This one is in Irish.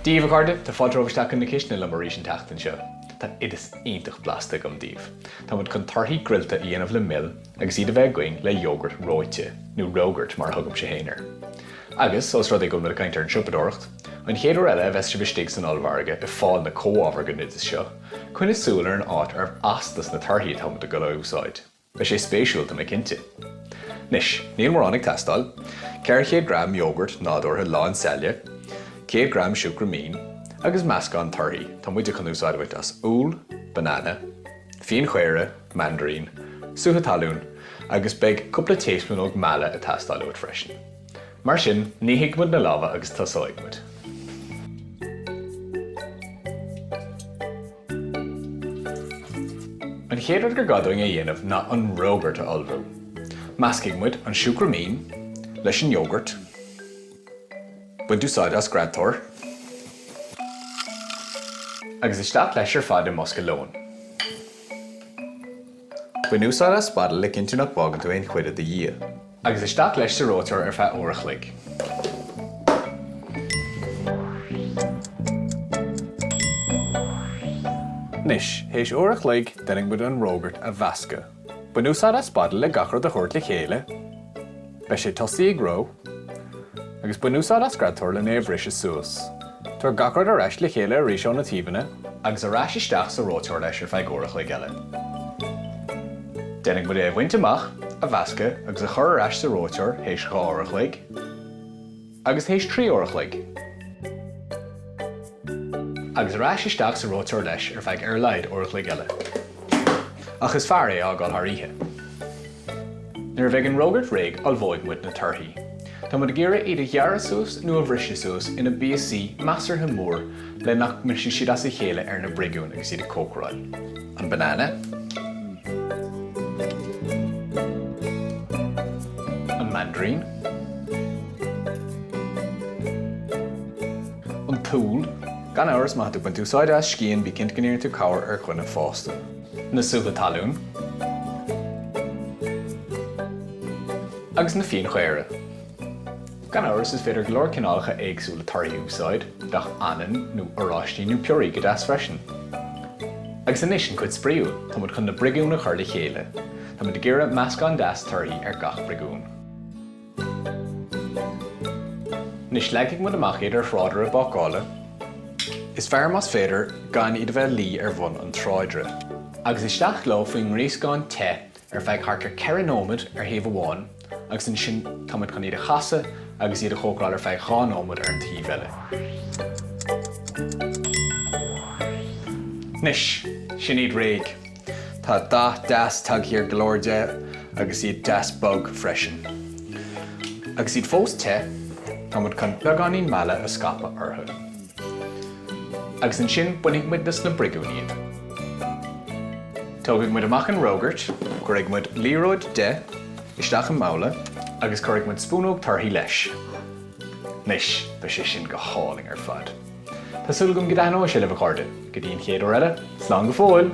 Dia daoibh a chairde, tá fáilte romhaibh isteach chun na cistine liom arís an tseachtain seo. Tá oideas iontach blasta agam daoibh. Tá muid chun torthaí gruilte a dhéanamh le mil agus iad a bheith againn le iógart reoite, nó reogairt mar a thugaimse féin air. Agus, ós rud é go bhfuil muid ag caint ar an siopadóireacht, an chéad uair eile a bheas sibh istigh san ollmhargadh ag fáil na comhábhair don oideas seo, coinnigh súil ar an áit arbh as dos na torthaí atá muid ag dul a úsáid. Beidh sé spéisiúil, tá mé cinnte. Anois, níl mórán ag teastáil, 400 gram iógart nádúrtha lán saille, 100 gram siúcra mín, agus meascán torthaí, tá muide chun úsáid a bhaint as úll, banana, fíonchaora, mandairín, sútha talún, agus beidh cúpla taespúnóg meala ag teastáil uait freisin. Mar sin, nífidh muid na lámha agus tosóidh muid. An chéad rud gur gá dúinn a dhéanamh ná an reogart a ullmhú. Meascfaidh muid an siúcra mín leis an iógart, baint úsáid as greadtóir, agus isteach leis ar fad i mbosca lóin. Bain úsáid as spidal le cinntiú nach bhfágann tú aon chuid i do dhiaidh. Agus isteach leis sa reoiteoir ar feadh uair a chloig. Anois, théis uair a chloig, déanfaidh muid an reogart a mheascadh. Bain úsáid as spidal le gach rud a thabhairt le chéile. Beidh sé tosaithe ag reo. Agus bain úsáid as greadtóir len é a bhriseadh suas. Tabhair gach rud ar ais le chéile arís ó na taobhanna. Agus ar ais isteach sa reoiteoir leis ar feadh uair a chloig eile. Déanfaidh muid é a bhaint amach, a mheascadh agus a chur ar ais sa reoiteoir théis 2 uair a chloig agus théis 3 uair a chloig. Agus ar ais isteach sa reoiteoir leis ar feadh ar a laghad uair a chloig eile. Ach is fearr é a fhágáil thar oíche. Nuair a bheidh an reogart réidh ullmhóidh muid na torthaí. Tá muid ag iarraidh iad a ghearradh suas nó a bhriseadh suas ina bpíosaí measartha mór le nach mbrisfidh siad as a chéile ar na briogáin agus iad ag cócaráil. An banana. An mandairín. An t-úll. Gan amhras má tá tú ag baint úsáide as scian bí cinnte go n-iarrann tú cabhair ar dhuine fásta. Na sútha talún. Agus na fíonchaora. Gan amhras is féidir go leor cineálacha éagsúla torthaí a úsáid, bheadh anann nó oráistí nó piorraí go deas freisin. Agus anois an chuid spraíúil, tá muid chun na briogáin a chur le chéile. Tá muid ag iarraidh meascán deas torthaí ar gach briogún. Anois leagfaidh muid amach iad ar thráidire bácála. Is fearr más féidir gan iad a bheith luí ar bhun an tráidire. Agus isteach leo faoin ngríoscán te ar feadh thart ar 4 nóiméad ar thaobh amháin agus ansin tá muid chun iad a chasadh agus iad a chócaráil ar feadh 2 nóiméad ar an taobh eile. Anois, sin iad réidh. Tá dath deas tagtha ar go leor de agus iad deas bog freisin. Agus iad fós te, tá muid chun beagáinín meala a scaipeadh orthu. Agus ansin bainfidh muid de na briogáin iad. Tógfaidh muid amach an reogart, cuirfidh muid liathróid de isteach i mbabhla agus cuirfidh muid spúnóg torthaí leis. Anois, beidh sé sin go hálainn ar fad. Tá súil agam go dtaitneoidh sé libh a chairde. Go dtí an chéad uair eile, slán go fóill!